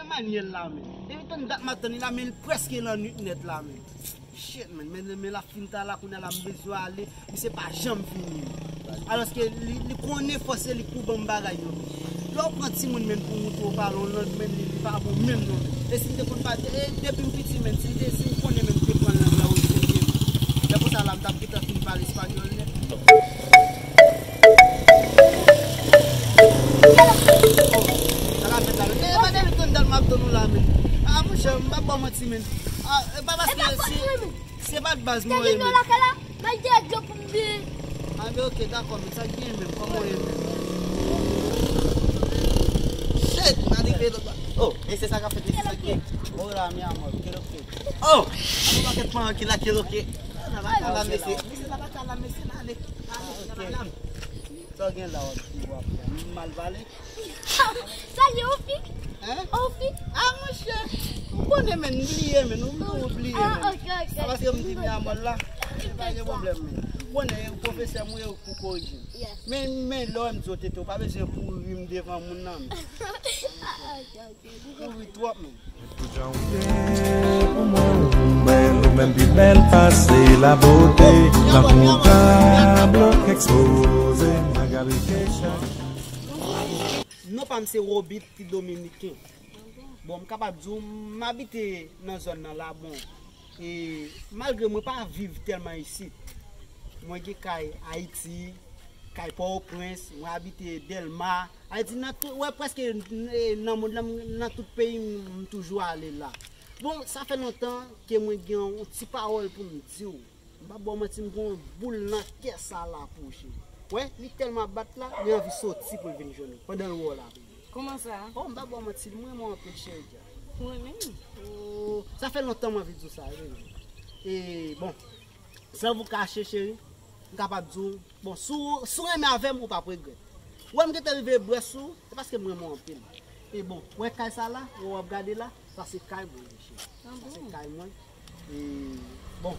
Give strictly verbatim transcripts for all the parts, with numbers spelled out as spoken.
Emmanuel la, men. Depi tann dat m ap tann li la, men li prèske lannwit nèt la, men. Shit, men, men, men l ap fin ta la, kounye a la, m bezwen ale. Misye pa janm vini. Alòske li, li konnen fòse li pou ban m bagay yo. Lè w pran timoun, men, pou moutre w pale yon lang, men, li, li pa bon menm non, men. E si m te konn pa, e, depi m piti, men, si m te, si m konnen, men, m te pran lang la o serye. Lè konsa la, m t ap gentan fin pale espanyòl nèt. Oh, sa la fèt la, men. E, madanm, tann dat m ap tann ou la, men. A, monchè, m p ap ba w manti, men. A, e pa paske se, se pa t baz mwen ye, men. Mal dirèk yo pou m di. A, men, ok, dakò, men sa k genyen menm, kòman w ye menm? Shit, m rive lòt bò. Oh, e se sa k ap fèt, e se sa k gen. Hola, mi amor, qué lo que? Oh, a nou pakèt manman ki la, qué lo que? Sa pa ka la, mesye. Mesye, sa pa ka la, mesye, ale. Ale, ale. Sa w gen la, w ap di, w ap mal pale? Sa li, yon fi? Hein? Yon fi? A, monchè, ou konnen, men, m bliye, men, ou bliye, men. Ah, ok, ok. A, paske m di mi amor la, pa gen pwoblèm, men. Ou konnen, pwofesè m ou ye pou korije m. Yes. Men, men, lè w wè m di w tete, w pa bezwen pouri m devan moun nan, men. Ah, ok, ok. Pouri twòp, men. Ou bèl, ou menm pi bèl pase la bote. Lanmou ka blòk ekspoze, Magali ke chak. Non pa m se Robit, ti dominiken. Bon, m kapab di w, m abite nan zòn nan la, bon. E malgre mwen pa viv tèlman isit. Mwen gen kay Ayiti, kay Pòtoprens, mwen abite Dèlma. Ayiti, nan tout, wè, prèske, e, nan mond lan, m, nan tout peyi m, m toujou ale la. Bon, sa fè lontan ke mwen gen yon ti pawòl pou m di w. M p ap ba w manti, m gen yon boul nan kè sa la pou w, cheri. Wè, li tèlman ap bat la, li anvi soti pou l vin jwenn ou, pandan l wè w la. Kòman sa? Oh, m p ap ba w manti, m renmen w anpil, cheri. Ou renmen m? Oh, sa fè lontan m anvi di w sa, wi. E, bon, san vou kache, cheri, m kapab di w, bon, si w, si w renmen avè m, ou p ap regrèt. Ou wè m gentan rive brè sou ou, se paske m renmen w anpil. E bon, ou wè kay sa la, ou w ap gade la, sa se kay mwen, cheri. Ah bon? Sa se kay mwen. E, bon,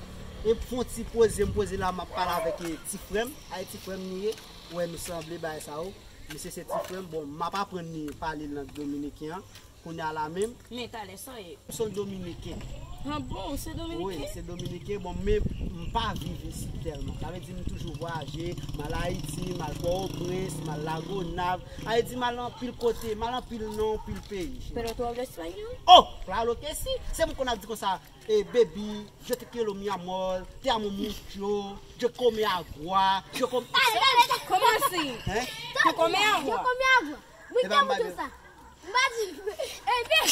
e pou fè yon ti poze, m poze la, m ap pale avèk, e, ti frè m. A, e ti frè m li ye. Ou wè nou sanble, bagay sa yo. Misye se ti frè m. Bon, m ap aprann li pale lang dominiken an. Kounye a la menm. Men talè sa w ye? M se yon dominiken. Ah bon, ou se dominiken? Wi, m se dominiken. Bon, men m pa viv isit tèlman. Sa vle di m toujou vwayaje, m al Ayiti, m al Pòtoprens, m al Lagonav. Sa vle di m al anpil kote, m al anpil nan anpil peyi. Pero tú hablas español? Oh, claro que sí. Se mwen konn ap di konsa, eh, baby, yo te quiero mi amor, te amo mucho, yo come agua, yo come... Kòman si? Hein? Yo come agua? Yo come agua. Mwen te moutre sa. M pa di, eh, baby.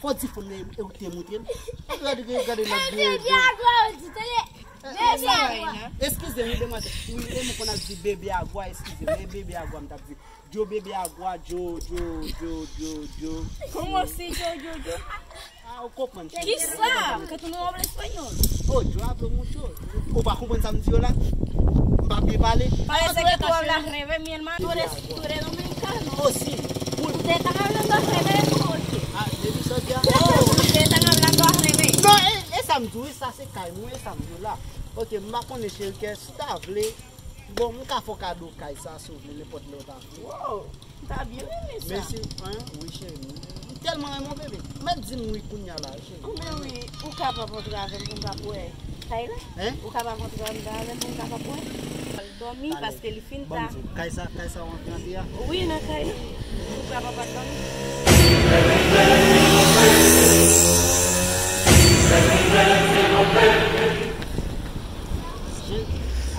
Fò di fanm nan, e ou te moutre m. Gade, gade, gade, eh, baby agua, ou di, tande. Baby agua. Eskize m, wi, demwazèl. Wi, e mwen konn ap di baby agua, eskize m. E baby agua m t ap di. Yo bebe agua, yo, yo, yo, yo, yo. ¿Cómo así, yo, yo, yo? Ah, ou konprann, cheri. Kisa? Que tú no hablas español. Oh, yo hablo mucho. Ou pa konprann sa m di yo la? M pa byen pale. Parece que tú hablas al revés, mi hermano. Tú eres, tú eres dominicano. Oh, si. Tú te estás hablando al revés, oye. Ah, depi sòti a. Tú te estás hablando al revés. Non, e, e sa m di w, sa se kay mwen, e sa m di w la. Ok, m pa konnen, cheri, kè si w ta vle, bon, m ka fè w kado kay sa, si w vle, nenpòt lè w ta vle. Wow, m ta byen renmen sa. Mèsi, hein, wi, cheri. M tèlman renmen w, bebe. Mèt di m wi kounye a la, cheri. Anben wi, ou kapab antre avè m pou m ka wè kay la? Hein? Ou kapab antre andan avè m pou m ka wè? Al dòmi, paske li fin ta. Bon, kay sa, kay sa w antre antre a? Wi, nan kay la. Ou kapab al dòmi. Je,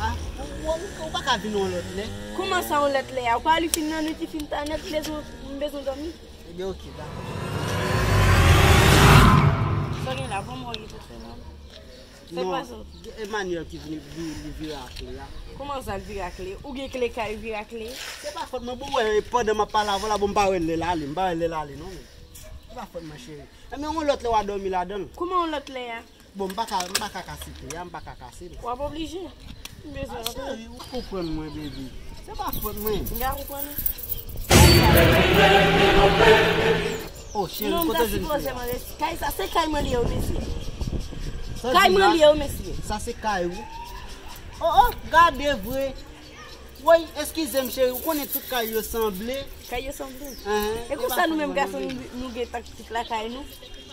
ah, ou, ou, ou pa ka vin yon lòt lè? Kòman sa yon lòt lè a? Ou pa li fin nan nwit, li fin ta nèt, m bezwen, m bezwen dòmi. Ebyen, ok, dakò. Sa gen la, bon, mwen li pou fè non. Fè pa sa. Emmanuel ki vini, li, li vire ak kle a. Kòman sa l vire ak kle? Ou gen kle kay vire ak kle? Se pa fòt mwen, bon, wè, pandan m ap pale avè w la, bon, m pa wè lè l ale, m pa wè lè l ale, non, men. Se pa fòt mwen, cheri. Ebyen, yon lòt lè w a dòmi ladan l. Kòman yon lòt lè a? Bon, m pa ka, m pa ka kase kle a, m pa ka kase l. W ap oblije. M bezwen antre. Ah, cheri, ou konprann mwen, baby. Se pa fòt mwen. M ka konprann ou. Oh, cheri, kote w jwenn kle a? Non, m ta sipoze mande. Kay sa, se kay mwen li ye, mesye. Kay mwen li ye, mesye. Sa se kay ou? Oh, oh, gade vre. Woy, eskize m cheri, ou konnen tout kay yo sanble. Kay yo sanble. Enhen, E konsa nou menm gason nou, nou gen taktik lakay nou.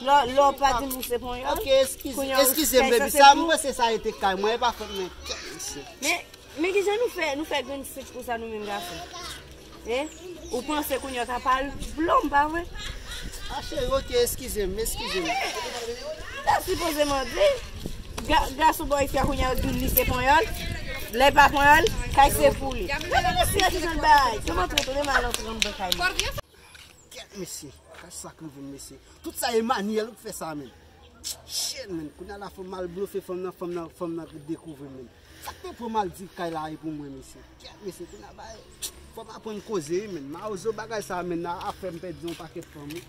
Lè lè w pa di nou se panyòl. Ok, eskize, Kounye a, eskize m kay sa baby, se sa pou- mwen se sa rete kay mwen, e pa fòt mwen. Kèt mesye. Men men kijan nou fè nou fè grenn sik pou sa nou menm gason? Hein? Ou panse kounye a w ka pale blòm, pa vre? Ah cheri, ok, eskize m, eskize m. Sa sipozeman di ga- gason bò isit a kounye a di li se panyòl. Lè pa panyòl, kay se pou li. Gade mesye a kijan l bay. Kòman tou tou mal antre anndan kay li? Kèt mesye, kay sa k rive m mesye. Tout sa Emmanuel ou k fè sa menm. Shit menm, kounye a la fanm mal blofe fanm nan, fanm nan, fanm nan dekouvri m menm. Sa k te pran m al di kay la e pou mwen mesye. Kèt mesye, kounye a bay. Fò m aprann koze wi menm. Mawozo bagay sa menm nan ap fè m pèdi yon pakèt fanm wi.